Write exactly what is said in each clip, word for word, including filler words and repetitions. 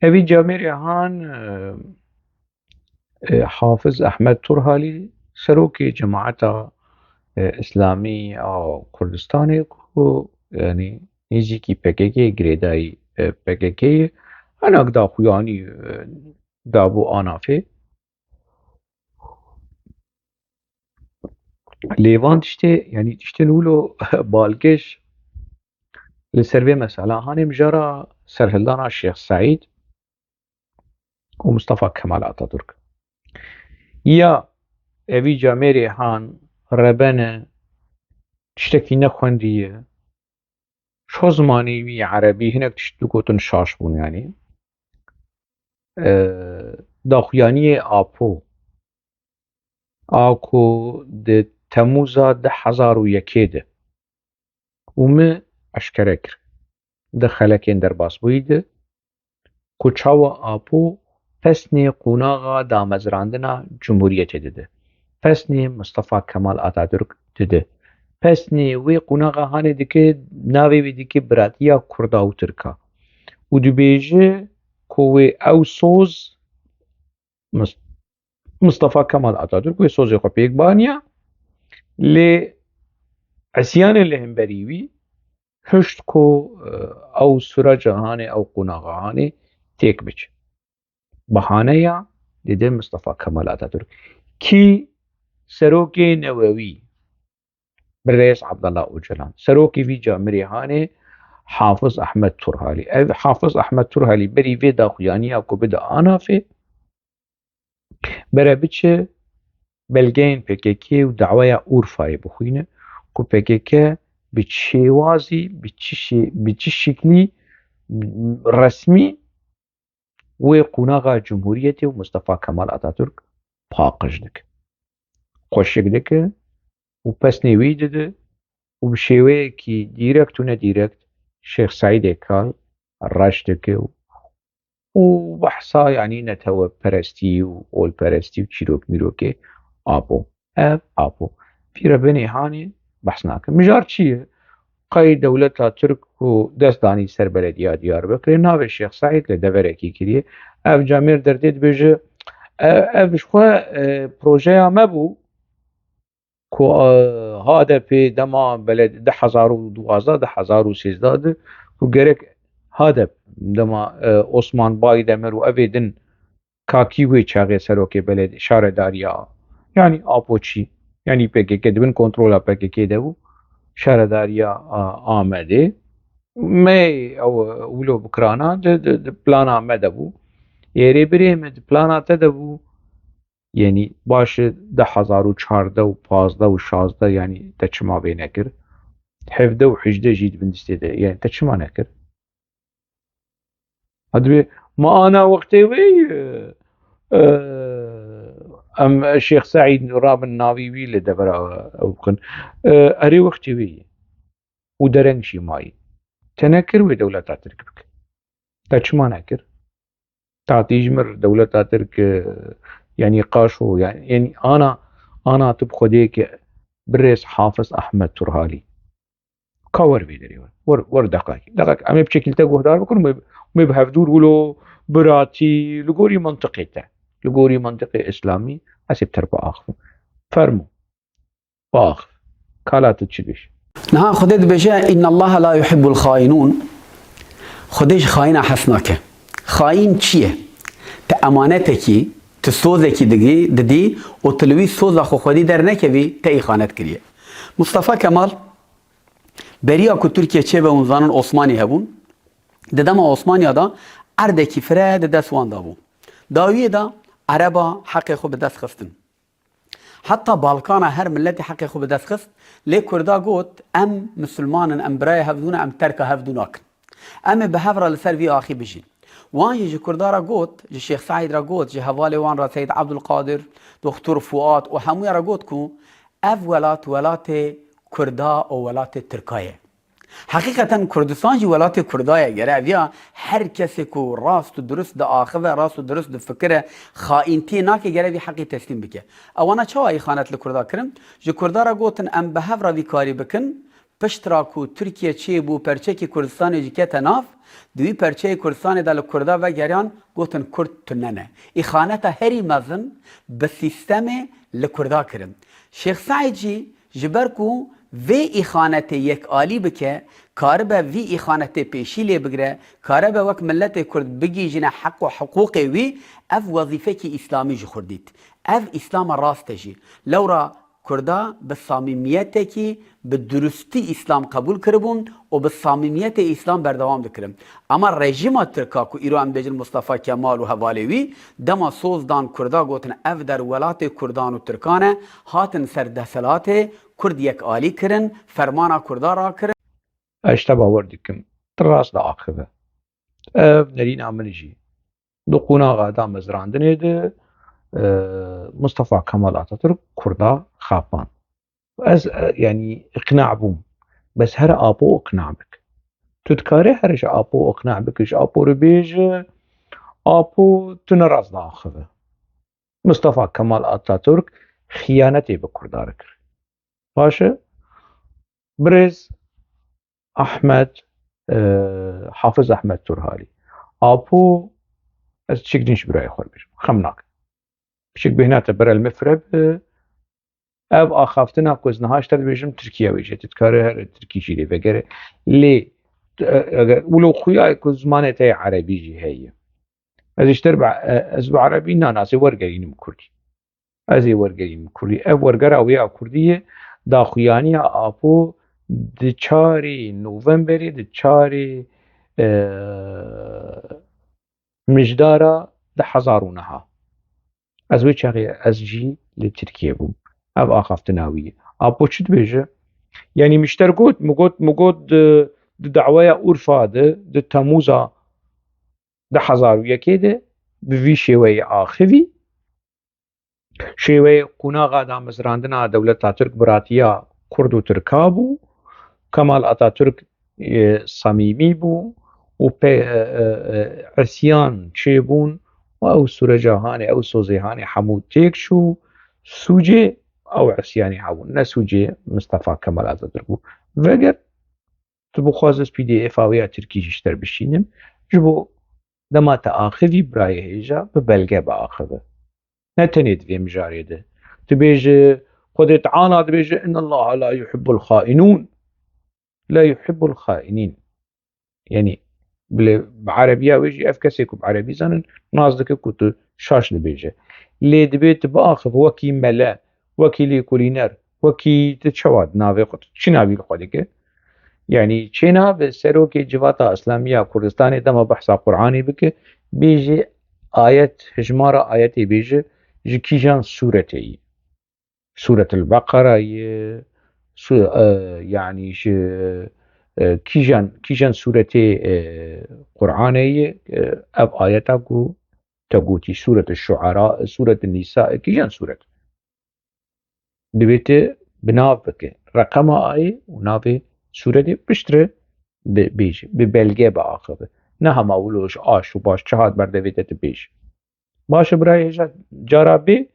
Evî camêrê han, e, e, Hafiz Ehmed Turhalî, serokê Cemaeta, e, Îslamî a Kurdistanê ku, yanî, nêzîkî P K K girêdayî, e, P K K ye, hinek daxuyanî, e, dabû anafê. Lê van tiştê, yanî tiştên wilo balkêş li ser vê mesela hanê mijara serhildana Şêx Seîd û Mustafa Kemal Ataturk. Ya evî camêrê han rebene tiştekî nexwendiye, şo zimanî wî erebî hinek tişt digotin şaş bûn, yanî. E, daxuyaniyê Apo, a ku di Temûza du hezar û yekê de û min eşkere kir, di xelekên derbasbûyî de, ku çawa Apo pesnê qonaxa damezrandina Cumhuriyetê dide, pesnê Mustafa Kemal Ataturk dide, pesnê wê qonaxa hanê dike, navê wê dike biratiya Kurda û Tirka. Û dibêje ku wê ew soz Mus-, Mustafa Kemal Ataturk wê sozê xwe pêk baniya, lê îsyanê li hemberî wî hişt ku, e, ew sûreca hanê, ew qonaxa hanê têk biçe. Bahaneya dide Mustafa Kemal Ataturk. Kî serokê newewî? Birêz Abdullah Ocalan. Serokê vî camêrê hanê Hafiz Ahmed Turhalî. Ev Hafiz Ahmed Turhalî berî vê daxuyaniya ku bide anafê, bere biçe belgeyên P K K û daweya Urfayê bixwîne ku P K K bi çi şêwazî, bi çi şê-, bi çi şiklî resmî wê qonaxa Cumhuriyetê û Mustafa Kemal Ataturk paqij dike, xweşik dike û pesnê wî dide û bi şêweyekî dîrekt û nedîrekt Şêx Seîdê Kal reş dike û, û behsa, yanî, neteweperestî û olperestî û çîrok mîrokê Apo. Ev Apo. Vî re binê hanê behs nakin. Mijar çi ye? Qey dewleta Tirk ku dest danî ser belediya Diyarbekirê, navê Şêx Seîd li deverekî kiriye. Ev camêr derdê dibêje, e, ev ji xwe, e, projeya me bû ku, e, H D P dema beled-, du hezar û duwazdeh, du hezar û sêzdeh de ku gerek H D P dema, e, Osman Baydemir û evê din Kakî wê çaxê serokê beled-, şaredariya, yanî Apoçî, yanî P K K, di bin kontrola P K K de bû, şaredariya, a, Amedê. Me ew wilo bikirana di, di, di plana me de bû. Êrê birê me di plana te de bû. Yanî baş e, du hezar û çardeh û pazdeh û şazdeh, yanî te çima vê nekir? Hevdeh û hejdeh jî di bin distê de, yanî te çima nekir? Ha, dibê ma ana wextê wê, e, e, em Şêx Seîd rabin navî wî li devera ew bikin. E, erê wextê wê ye. Û dereng jî mayî. Te nekir wê dewleta Tirk bike. Te çima nekir? Tatî ji mir dewleta Tirk, e, yanî qaşo, yanî, yanî ana, ana tu bi xwedê ke birêz Hafiz Ahmed Turhalî. Ka wer vê derê wer. Wer, wer deqakî. Deqak, em ê bi çekîl te guhdar bikin, em ê, em ê bi hevdûr wilo, biratî, li gorî mentiqê te. Li gorî mentiqê îslamî, ez ê bi te re biaxivim. Fermo. Biaxiv. Kala tu çi dibêje? Niha Xwedê dibêje, "Inna Allaha la yuhibbul xainûn." Xwedê ji xayîna hez nake. Xayîn çi ye? Tu emanetekî, tu sozekî digî, didî û tu li wî soza xwe xwedî dernekevî, te îxanet kiriye. Mustafa Kemal, beriya ku Tirkiye çêbe hûn zanin Osmanî hebûn, di dema Osmaniya de erdekî fire di dest wan de bû. Dawiyê de Ereba heqê xwe bi dest xistin. Heta Balkana her miletê heqê xwe bi dest xist, lê Kurda got, "Em misilman in, em birayê hevdû ne, em terka hevdû nakin. Em ê bi hev re li ser vî axî bijîn." Wan jî ji Kurda re got, ji Şêx Seîd re got, ji hevalê wan re Seyd Abdulkadir, Doktor Fuat û hemûya re got ku ev welat, welatê Kurda û welatê Tirka ye. Heqîqeten Kurdistan jî welatê Kurda ye. Gere ev ya her kesê ku rast û dirust diaxive, rast û dirust difikire, xaîntiyê nake, gere vî heqî teslîm bike. Ewana çawa îxanet li Kurda kirin? Ji Kurda re gotin, "Em bi hev re vî karî bikin, Pişt ra ku Tirkiye çêbû, perçekî Kurdistanê jî kete nav, di wî perçeyê Kurdistanê de li Kurda vegeriyan, gotin Kurd tune ne. Îxaneta herî mezin bi sîstemê li Kurda kirin. Şêx Seîd jî ji ber ku vê îxanetê yekalî bike, karibe vî îxanetê pêşî lê bigire, karibe wek miletê Kurd bigihîjine heq û hiqûqê wî, ev wezîfekî îslamî ji xwe dît. Ev îslama rast e jî. Lewra Kurda bi samîmiyetekî, bi durustî îslam qebûl kiribûn û bi samîmiyetê îslam berdewam dikirin. Ama rejîma Tirka ku îro em dibêjin Mustafa Kemal û hevalê wî, dema soz dan Kurda gotin ev der welatê Kurdan û Tirkan e, hatin ser desthilatê, Kurd yekalî kirin, fermana Kurda rakirin. Ez ji te bawer dikim, tu rast diaxive. Ev nerîna min jî. Di qonaxa damezrandinê de, e, Mustafa Kemal Atatürk Kurda xapand. Ez, e, yanî, iqna bûm. Bes here Apo iqna bik. Tu dikarî here ji Apo iqna bikî, ji Apo re bêje, Apo tu ne rast diaxive. Mustafa Kemal Atatürk xiyanetê bi Kurda re kir. Baş e? Birêz Ahmet, e, Hafiz Ahmet Turhali. Apo, ez çik din ji birayê xwe dibêjim. Xem nakim. Piçek bêhna te berel min fire bi. Ev axaftina ku ez niha ji te dibêjim, Tirkiye wê jê. Tu dikarî here Tirkî jî lê vegere. Lê, e, eger wilo xuya ye ku zimanê te yê erebî jî heye. Ez ji te re bi, e, ez bi erebî nanasê, wergerînim kurdî. Ez ê wergerînim kurdî. Ev wergera wê ya kurdî ye, daxuyaniya Apo di çarê Novemberê, di çarê, e, Mijdara du hezar û neh. Ez wê çaxê ez jî li Tirkiye bûm. Ev axaftina wî ye. Apo çi dibêje? Yanî min ji te re got, min got, min got di, di daweya Urfa de, di Temûza du hezar û yekê de bi vî şêweyê axivî. Şêweyê qonaxa damezrandina dewleta Tirk biratiya Kurd û Tirka bû. Kemal Atatürk, e, samîmî bû û pê, e, e, e, isyan çêbûn û ew sûreca hanê, ew sozê hanê hemû têk çû. Sûcê ew isyanê hebûn, ne sûcê Mistefa Kemal Atatürk bû. Veger tu bixwazî ez P D F a wê ya Tirkî jî ji te re bişînim, ji bo dema te axivî birayê hêja bi belge biaxive. Ne tenê di vê mijarê de. Tu bêje, Xwedê Teala dibêje, "Innallaha la yuhibbul xainûn." La yuhibbul xainîn. Yanî, bi, bi erebiya wê jî ev kesê ku bi erebî zanin, nas dike ku tu şaş dibêje. Lê dibê tu biaxiv wekî mele, wekî lêkolîner, wekî tu çawa di navê xwe, tu çi navî li xwe dike? Yanî çênabe serokê Civata Îslamî ya Kurdistanê dema behsa Qur'anê bike, bêje ayet, hijmara ayetê bêje, ji kîjan sûretê ye? Sûretul Beqera ye, su-, e, yanî ji, e, kîjan, kîjan sûretê, e, Qur'anê ye, e, ev ayeta ku te gotî, Sûretul Şuara, Sûretul Nîsa, kîjan sûret? Divê tu bi nav bike. Reqema ayê û navê sûretê piştre bi-, bêje, bi belge biaxive. Ne hema wilo ji aş û baş çi hat ber devê te tu bêje. Baş e birayê hêja, cara bê,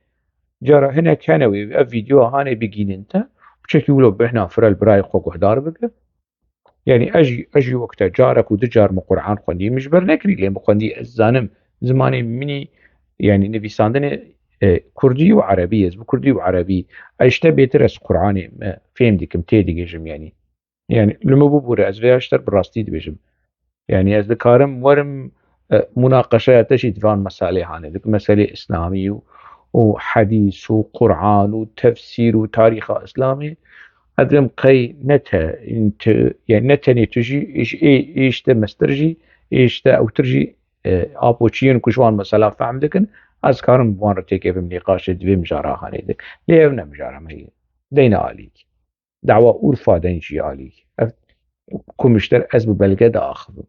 cara hinek hene wê ev vîdyoa hanê bigînin te, piçekî wilo bêhna firel birayê xwe guhdar bike. Yanî ez jî, ez jî wek te carek û du car min Qur'an xwendî, min ji ber nekirî, lê min xwendî, ez zanim zimanê min î, yanî nivîsandinê, e, kurdî û erebî, ez bi kurdî û erebî, ez ji te bêtir ez Qur'anê, e, fêm dikim, têdigihîjim, yanî. Yanî li min bibûre, ez vêya ji te bi rastî dibêjim. Yanî ez dikarim werim, e, munaqeşeya te jî di van meselê hanê, di meselê îslamî û, û hedîs û Qur'an û tefsîr û tarîxa îslamê. Ez dibêm qey ne te, tu, yanî ne tenê tu jî, ê, ê, ê ji te mestir jî, ê ji te ewtir jî, e, apo çi yên ku ji wan mesela fehm dikin, ez karim bi wan re têkevim nîqaşê di vê mijara hanê de. Lê ev ne mijara me ye. Deyne alî. Dawa Urfa deyn jî alî. Ev ku min ji te re ez bi belge diaxivim.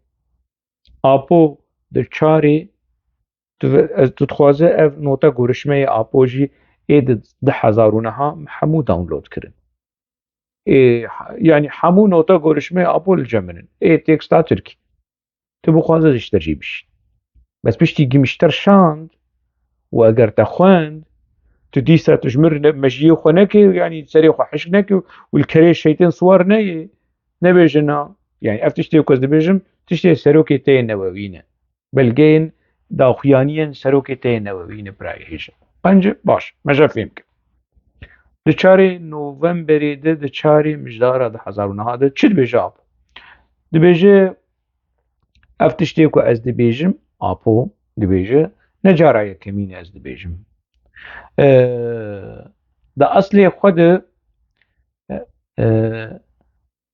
Apo di çarê, tu ve-, ez, tu dixwaze ev nota görüşmeyê Apo jî ê di du hezar û neh a hemû download kirin. Ê, yanî hemû nota görüşmeyê Apo li cem min in. Ê teksta Tirkî. Tu bixwaze ji te jî bişî. Bes piştî gimîşter şand û eger te xwend, tu dîsa tu ji min re ne-, mejiyê xwe neke, yanî serê xwe hişk neke û li kerê şeytên siwar neyê. Nebêje na, yani ev tiştê ku ez dibêjim, tiştê serokê te yê newewî ne. Belgeyên daxuyaniyên serokê te yê newewî ne birayê hêja. Bence baş, me jî fêm kir. Di çarê Novemberê de, di çarê Mijdara du hezar û neh de çi dibêje Apo? Dibêje, ev tiştê ku ez dibêjim, Apo dibêje, ne cara yekemîn e ez dibêjim. Ee, di eslê xwe de, e, e,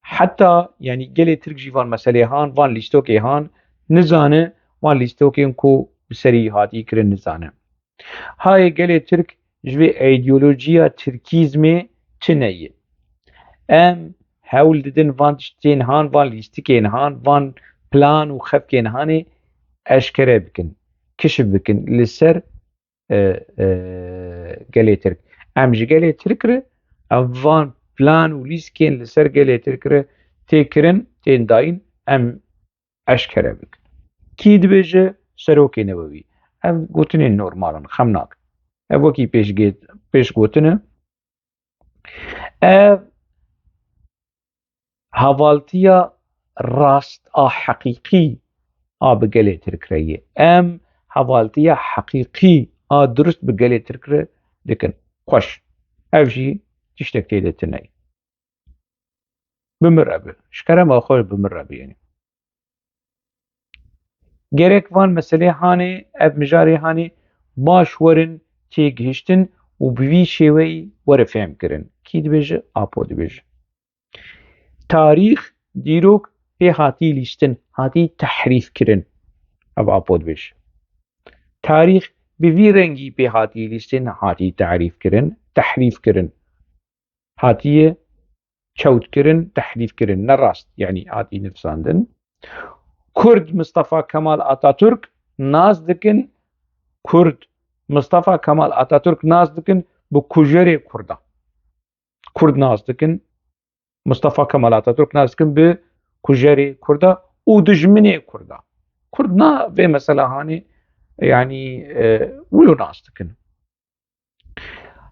heta, yani gelê Tirk jî van meselê han, van lîstokê han, nizane, van lîstokên ku bi serî hatî kirin nizane. Hayê gelê Tirk ji vê îdeolojiya Tirkîzmê tune ye. Em hewl didin van tiştên han, van lîstikên han, van plan û xefkên hanê eşkere bikin, kişif bikin li ser, e, e, gelê Tirk. Em ji gelê Tirk re, em van plan û lîstikên li ser gelê Tirk re tê kirin, tên dayîn, em eşkere bikin. Kî dibêje? Serokê newewî. Ev gotinên normal in, xem nakin. Ev wekî pêşgê-, pêşgotin e. Ev hevaltiya rast a heqîqî a bi gelê Tirk re ye. Em hevaltiya heqîqî a dirust bi gelê Tirk re dikin. Xweş. Ev jî tiştek tê de tune ye. Bi min re bi. Ji kerema xwe bi min re bi, yani. Gerek van meselê hanê, ev mijarê hanê baş werin têgihiştin û bi vî şêweyî were fêhm kirin. Kî dibêje? Apo dibêje. Tarîx, dîrok pê hatî lîstin, hatî tehrîf kirin. Ev Apo dibêje. Tarîx bi vî rengî pê hatî lîstin, hatî tarîf kirin, tehrîf kirin. Hatiye çewt kirin, tehrîf kirin, ne rast, yani hatî nivîsandin. Kurd Mustafa Kemal Atatürk nas dikin, Kurd Mustafa Kemal Atatürk nas dikin bi kujerê Kurda. Kurd nas dikin, Mustafa Kemal Atatürk nas dikin bi kujerê Kurda û dijminê Kurda. Kurd na vê mesela hanê, yani, e, wilo nas dikin.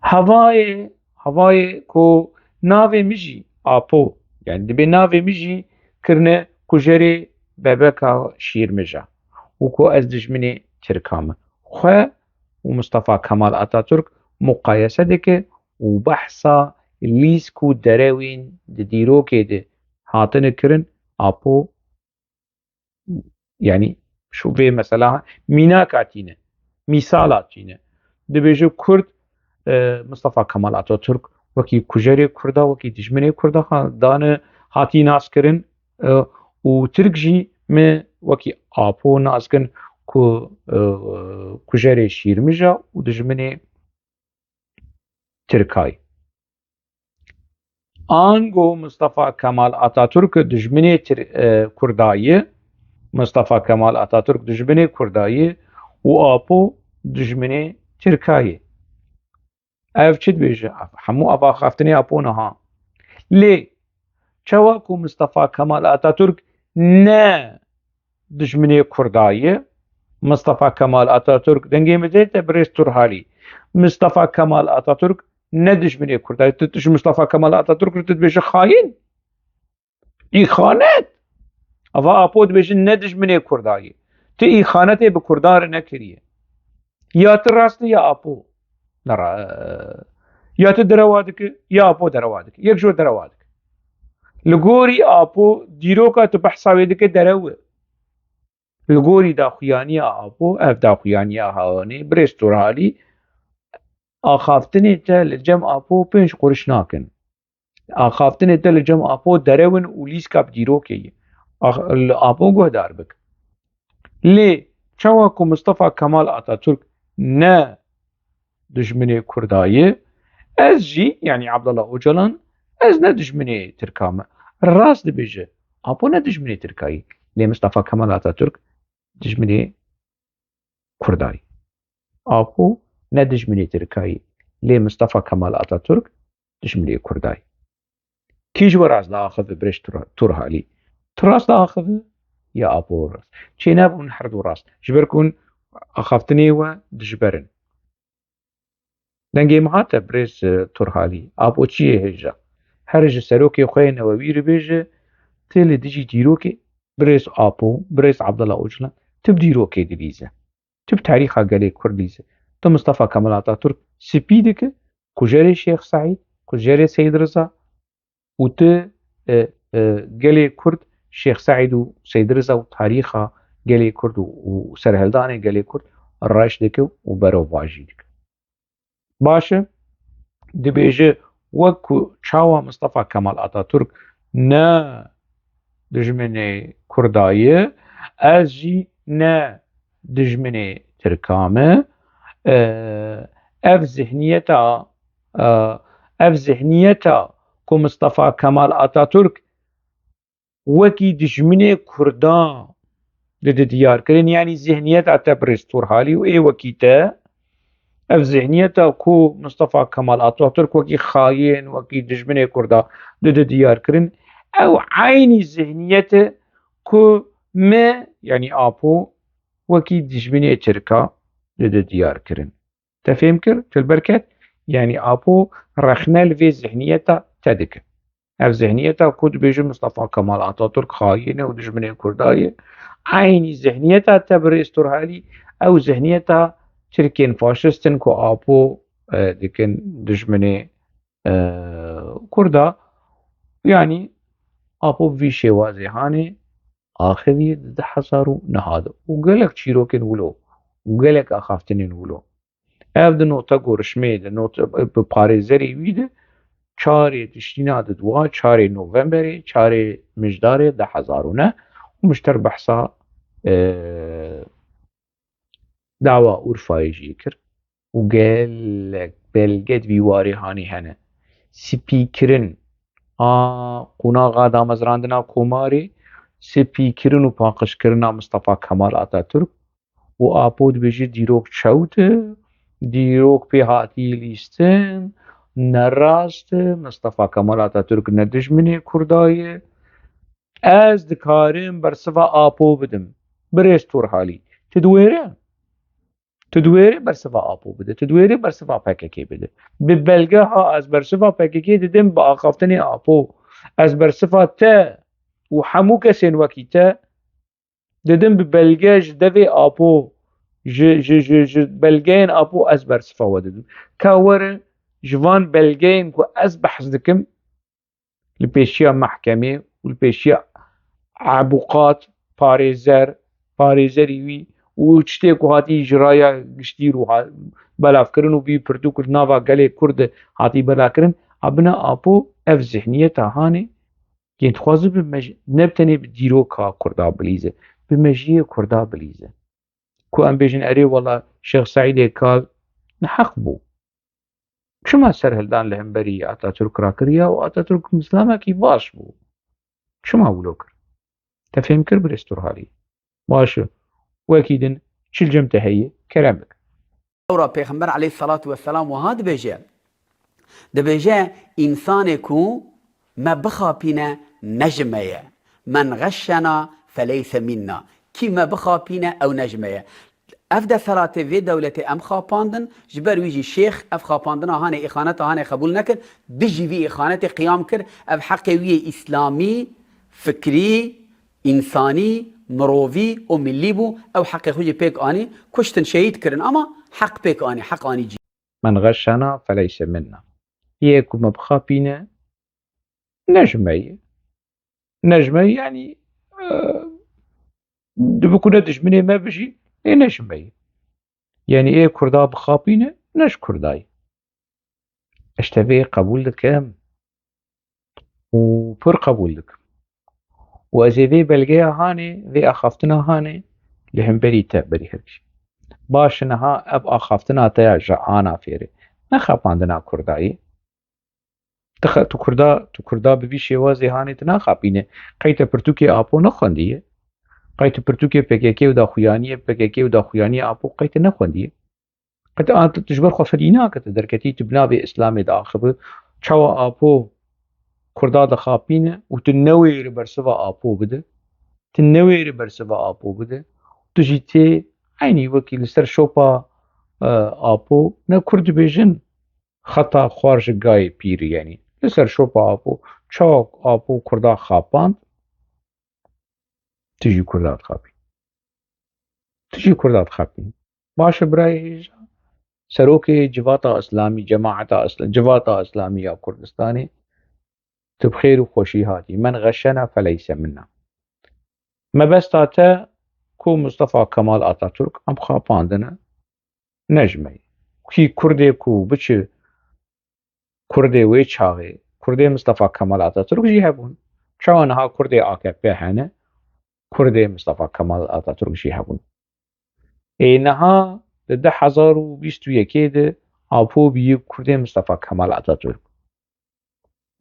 Hevayê, hevayê ku navê min jî Apo, yani dibê navê min jî kirine kujerê bebeka Şîrmija û ku ez dijminê Tirka me. Xwe û Mustafa Kemal Atatürk muqayese dike û behsa lîsk û derewên di dîrokê de hatine kirin, Apo, yani şu vê mesela mînaka tîne, mîsala tîne. Dibêje Kurd, e, Mustafa Kemal Atatürk wekî kujerê Kurda, wekî dijminê Kurda ha-, dane hatî nas kirin, e, û Tirk jî me wekî Apo nas kin ku, e, kujerê Şîrmija û dijminê Tirkayê. Ango Mustafa Kemal Atatürk dijminê Tir-, e, Kurda ye. Mustafa Kemal Atatürk dijminê Kurda ye û Apo dijminê Tirka ye. Ev çi dibêje? Ev hemû ev axaftinê Apo niha. Lê çawa ku Mustafa Kemal Atatürk ne dijminê Kurda ye, Mustafa Kemal Atatürk, dengê min tê te birêz Turhalî. Mustafa Kemal Atatürk ne dijminê Kurda ye. Tu, tu ji Mustafa Kemal Atatürk re tu dibêje xayîn. Îxanet. Ava Apo dibêjin ne dijminê Kurda ye. Tu îxanetê bi Kurda re nekiriye. Ya tu rast e ya Apo. Ne ra-, ya tu derewa dike, ya Apo derewa dike. Yek ji we derewa dike. Li gorî Apo dîroka tu behsa wê dike derew e. Li gorî daxuyaniya Apo, ev daxuyaniya Hawanê, birêz Turhalî, axaftinê te li cem Apo pênc quruş nakin. Axaftinê te li cem Apo derew in û lîska bi dîrokê ye. Ax-, li Apo guhdar bik. Lê çawa ku Mustafa Kemal Atatürk ne dijminê Kurda ye, ez jî, yani Abdullah Ocalan, ez ne dijminê Tirka me. Rast dibêje, Apo ne dijminê Tirka ye. Lê Mustafa Kemal Atatürk dijminê Kurda ye. Apo ne dijminê Tirka ye. Lê Mustafa Kemal Atatürk dijminê Kurda ye. Kî ji we rast diaxive birêz Tur-, Turhalî? Tu rast diaxive ya Apo rast? Çênebûn her du rast. Ji ber ku hûn axaftinê we dijber in. Dengê min hate birêz, e, Turhalî. Apo çi ye hêja? Here ji serokê xwe yê newewî re bêje, tê li dijî dîrokê birêz Apo, birêz Abdullah Ocalan, tu bi dîrokê dilîze. Tu bi tarîxa gelê Kurd dilîze. Tu Mustafa Kemal Atatürk spî dike, kujerê Şêx Seîd, kujerê Seyid Riza û tu, e, e, gelê Kurd, Şêx Seîd û Seyid Riza û tarîxa gelê Kurd û, û serhildanê gelê Kurd reş dike û berovajî dike. Baş e, dibêje, wek ku çawa Mustafa Kemal Atatürk ne dijminê Kurda ye, ez jî ne dijminê Tirka me. E, ev zihniyeta, e, ev zihniyeta ku Mustafa Kemal Atatürk wekî dijminê Kurda dide diyarkirin, yanî zihniyeta te birêz Turhalî û ê wekî te, ev zihniyeta ku Mustafa Kemal Atatürk wekî xayên, wekî dijminê Kurda dide diyarkirin, ew eynî zihniyet e ku me, yanî Apo, wekî dijminê Tirka dide diyarkirin. Te fêm kir? Tu li ber ket? Yanî Apo rexne li vê zihniyeta te dike. Ev zihniyeta ku dibêje Mustafa Kemal Atatürk xayîn e û dijminê Kurda ye, eynî zihniyeta te birêz Turhalî, ew zihniyeta Tirkên faşist in ku Apo, e, dikin dijminê, e, Kurda. Yanî Apo bi vî şêwazê hanê axivî di du hezar û neh de. Û gelek çîrokên wilo û gelek axaftinên wilo. Ev di nota gorişmê de, not, bi parêzerê wî de, çarê Tişrîna di dua, çarê Novemberê, çarê Mijdarê du hezar û neh, û min ji te re behsa, e, dawa Urfayê jî kir. Û gelek belge di vî warê hanê hene. Spîkirin a qonaxa damezrandina Komarê, spîkirin û paqijkirina Mistefa Kemal Atatürk, û Apo dibêje dîrok çewt e, dîrok pê hatî lîstin, ne rast e, Mistefa Kemal Atatürk ne dijminê Kurda ye. Ez dikarim bersiva Apo bidim. Birêz Turhalî, tu diwêre? Tu diwêre bersiva Apo bide, tu diwêre bersiva P K K bide. Bi belge ha ez bersiva P K K didim, bi axaftinê Apo. Ez bersiva te û hemû kesên wekî te didim bi belge ji devê Apo, ji, ji, ji, ji belgeyên Apo ez bersiva we didim. Ka were ji van belgeyên ku ez behs dikim li pêşiya mehkemê û li pêşiya ebuqat, parêzer, parêzerî wî û tiştê ku hatî ji raya giştî rû ha-, belavkirin û vî pirtûk li nava gelê Kurd de hatî belavkirin, a bina Apo ev zihniyeta hanê, Yên dixwaze bi mej-, ne bi tenê bi dîroka Kurda bilîze, bi mejiyê Kurda bilîze. Ku em bêjin, erê wela Şêx Seîdê Kal neheq bû. Çima serhildan li hemberî Atatürk rakiriya û Atatürk mizlamekî baş bû? Çima wilo kir? Te fêm kir birêz Turhalî? Baş e. Wekî din çi li cem te heye? Kerem bik. Ewra Pêxember aleyhissalatu vesselam wiha dibêje, dibêje, însanê ku me bixapîne ne ji me ye. Men xeşşena feleyse minna. Kî me bixapîne ew ne ji me ye. Ev deselatê vê dewletê em xapandin, ji ber wî jî şêx ev xapandina hanê, îxaneta hanê qebûl nekir, dijî vî îxanetê qiyam kir, ev heqê wî yê îslamî, fikrî, însanî, mirovî û millî bû, ew heqê xwe jî pêk anî, kuştin, şehîd kirin, ama heq pêk anî, heq anî cî. Men xeşşena feleyse minna. Yê ku me bixapîne, ne ji me ye. Ne ji me ye, yanî, e, dibe ku ne dijminê me bijî, ê ne ji me ye. Yanî ê Kurda bixapîne, ne ji Kurda ye. Ez te vê qebûl dikim û pir qebûl dikim. Û ez ê vê belgeya hanê, vê axaftina hanê li hemberî te berî hevjî. Baş e, niha ev axaftina te ya ji ana fêrê, ne xapandina Kurda ye. Tu xe-, tu Kurda, tu Kurda bi vî şêwazê hanê tu naxapîne. Qey te pirtûkê Apo nexwendiye? Qey tu pirtûkê P K K û daxuyaniyê, P K K û daxuyaniyê Apo qey te nexwendiye? Qet a tu ji ber xwe felî nake, tu derketî, tu bi navê Îslamê diaxibi. Çawa Apo Kurda dixapîne û tu newêrî bersiva Apo bide? Tu newêrî bersiva Apo bide. Tu jî tê eynî wekî li ser şopa, e, Apo, ne Kurd dibêjin, xeta xwar ji gayê pîrî, yanî li ser şopa Apo. Çawa Apo Kurda xapand, Tu jî Kurda dixapî. Tu jî Kurda dixapî. Baş e birayê hêja. Serokê Civata Îslamî, Cemaeta Îsla-, Civata Îslamî ya Kurdistanê, tu bi xêr û xweşî hatî. Men xeşena feleyse minna. Mebesta te ku Mustafa Kemal Atatürk em xapandine, ne ji me ye. Kî Kurdê ku biçi Kurdê wê çaxê, Kurdê Mustafa Kemal Atatürk jî hebûn. Çawa niha Kurdê A K P hene, Kurdê Mustafa Kemal Atatürk jî hebûn. Ê niha di du hezar û bîst û yekê de Apo bîyî Kurdê Mustafa Kemal Atatürk.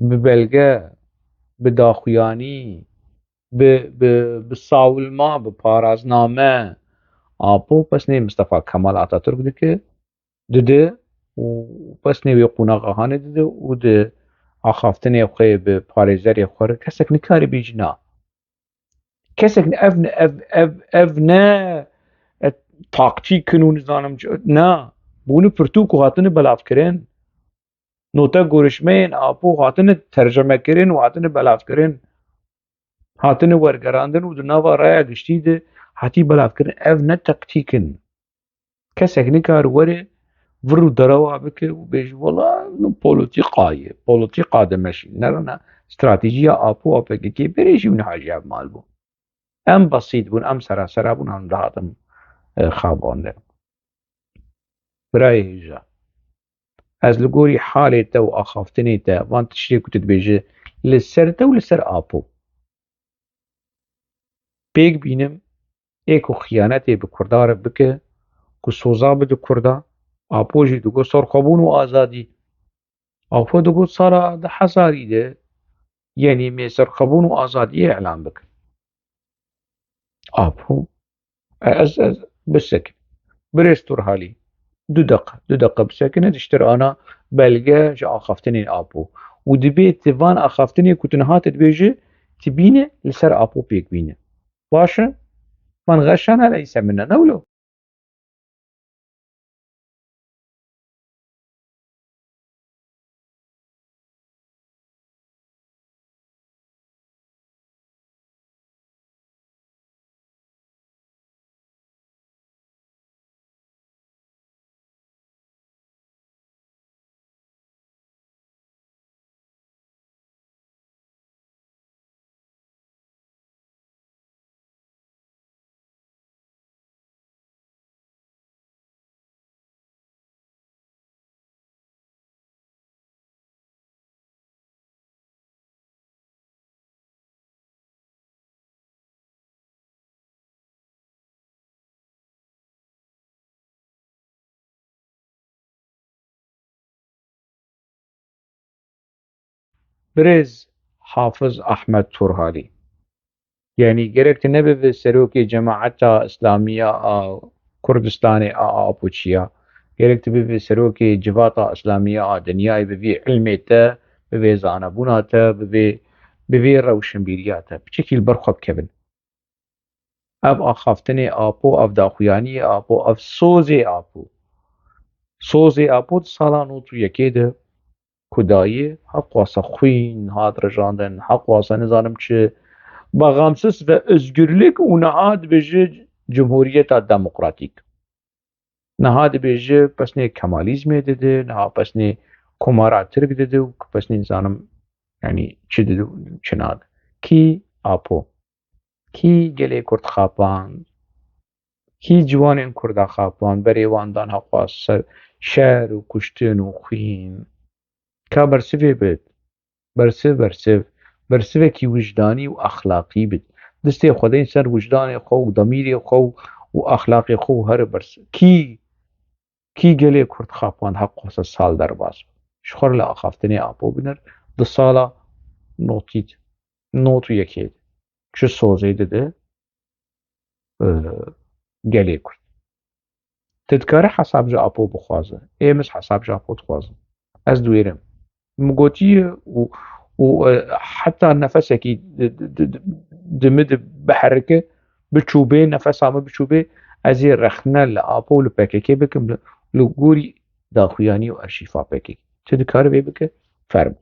Bi belge, bi daxuyanî, bi, bi, bi sawilma, bi parazname Apo pesnê Mustafa Kemal Atatürk dike, dide û pesnê wê qonaxa hanê dide û di axaftinê xwe bi parêzerê xwe re kesek nikare bêjî na. Kesek ne, ev ne, ev, ev, ev ne, e, taktîk in û nizanim çi, na. Bûne pirtûk û hatine belavkirin. Note gorişmeyên Apo hatine tercemekirin û hatine belavkirin. Hatine wergerandin û di nava raya giştî de hatî belavkirin. Ev ne taktîk in. Kesek nikare were vir û derewa bike û bêje, wela, nu polîtîka ye, polîtîka dimeşî. Nerina stratejiya Apo a P K K berê jî û niha jî ev mal bû. Em besît bûn, em serasera bûn, em dihatin, e, xabandin. Birayê hêja, ez li gorî halê te û axaftinê te, van tiştê ku tu dibêje, li ser te û li ser Apo pêk bînim, ê ku xiyanetê bi Kurda re bike, ku soza bide Kurda, Apo jî digot serxwebûn û azadî. Apo digot sala du hezarî de, yenî me serxwebûn û azadiyê îlan bikin. Apo, ez, ez bisekin. Birêz Turhalî, du deqe, du deqe bisekine, diştir ana belge ji axaftinên Apo. Û dibê ti van axaftinê ku tu niha te dibêje, ti bîne, li ser Apo pêk bîne. Baş e? Van xeşana leyse minne, ne wilo? Birêz Hafiz Ahmed Turhalî. Yanî gerek tu nebivî serokê Cemaeta Îslamiya a Kurdistanê a Apoçiya. Gerek tu bivî serokê Civata Îslamiya a dinyayê, bi vî ilmê te, bi vê zanebûna te, bi vê, bi vê rewşenbîriya te. Piçekî li ber xwe bikevin. Ev axaftinê Apo, ev daxuyaniyê Apo, ev sozê Apo. Sozê Apo di sala nod û yekê de ku dayê, heqwasa xwîn hat rijandin, heqwasa nizanim çi, bağımsız ve özgürlük û niha dibêje cumhuriyeta demokratîk. Niha dibêje pesnê Kemalizmê dide, niha pesnê Komara Tirk dide û pesnê nizanim, yanî çi dide û çi nade. Kî Apo? Kî gelê Kurd xapand? Kî ciwanên Kurda xapand? Berê wan dan heqwa ser şer û kuştin û xwîn. Ka bersivê bit. Bersiv, bersiv. Bersivekî wijdanî û exlaqî bit. Distê xwe deyn ser wijdanê xwe û demîrê xwe û, û exlaqê xwe û here bersiv. Kî, kî gelê Kurd xapand heqwasa sal derbas bû? Ji xwe re li axaftinê Apo binir, di sala notî de, nod û yekê de. Çi sozê dide, e, gelê Kurd. Tu dikare hesab ji Apo bixwaze. Ê min hesab ji Apo dixwazin. Ez diwêrim. Min gotiye û, û, e, heta nefesekî di, di, di, di, di min de biherike, biçûbê, nefesa min biçûbê, ez ê rexne li Apo û li P K K bikim li, li gorî daxuyanî û arşîfa P K K. Tu dikare vê bike? Fermo.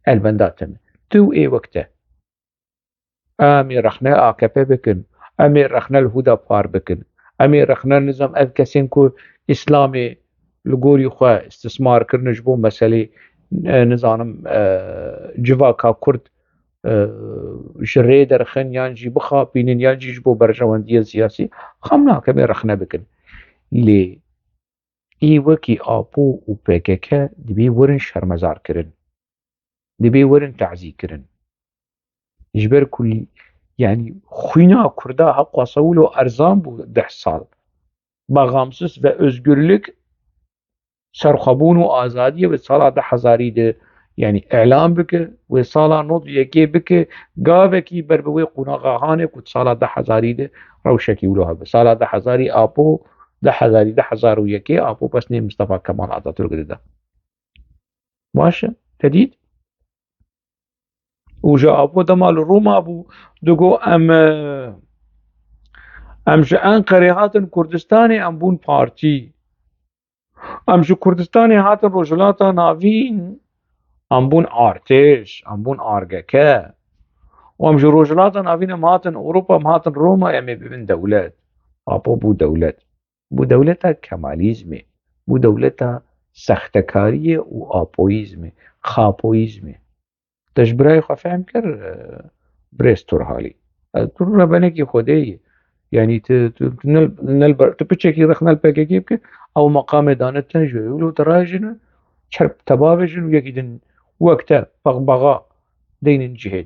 El benda te me. Tu û ê wek te. Em ê rexne A K P bikin. Em ê rexne li Hudapar bikin. Em ê rexne nizam ev kesên ku Îslamê li gorî xwe istismar kirine ji bo meselê, e, nizanim, e, civaka Kurd, e, ji rê derxin yan jî bixapînin yan jî ji bo berjewendiyên siyasî. Xam nakim ê rexne bikin. Lê ê wekî Apo û P K K dibê werin şermezar kirin. Dibê werin tazî kirin. Ji ber ku, yanî, xwîna Kurda heqwasa wilo erzan bû deh sal. Bağımsız ve özgürlük, serxwebûn û azadiyê wê sala deh hezarî de, yanî, îlan bike, wê sala nod û yekê bike, gavekî ber bi wê qonaxa hanê ku sala deh hezarî de rewşekî wilo hebe. Sala deh hezarî Apo, deh hezarî, deh hezar û yekê Apo pesnê Mustafa Kemal Atatürk dida. Baş e, te dît? Û ji Apo dema li Roma bû, digo, em, e, em ji Enqerê hatin Kurdistanê, em bûn partî. Em ji Kurdistanê hatin Rojhilata Navîn, em bûn artêş, em bûn R G K. Û em ji Rojhilata Navîn em hatin Ewropa, em hatin Roma, em ê bibin dewlet. Apo bû dewlet. Bû dewleta Kemalîzmê. Bû dewleta sextekariyê û apoyîzmê, xapoyîzmê. Te ji birayê xwe fehm kir, e, birêz Turhalî. E, tu rebenekî Xwedê yî. Yanî tu, tu, tu nel, nel ber, tu piçekî rex nel P K K bike, ew meqamê dane te ji wilo te rajine, çerp te bavêjin û yekî din wek te, pexbaxa deynin cihê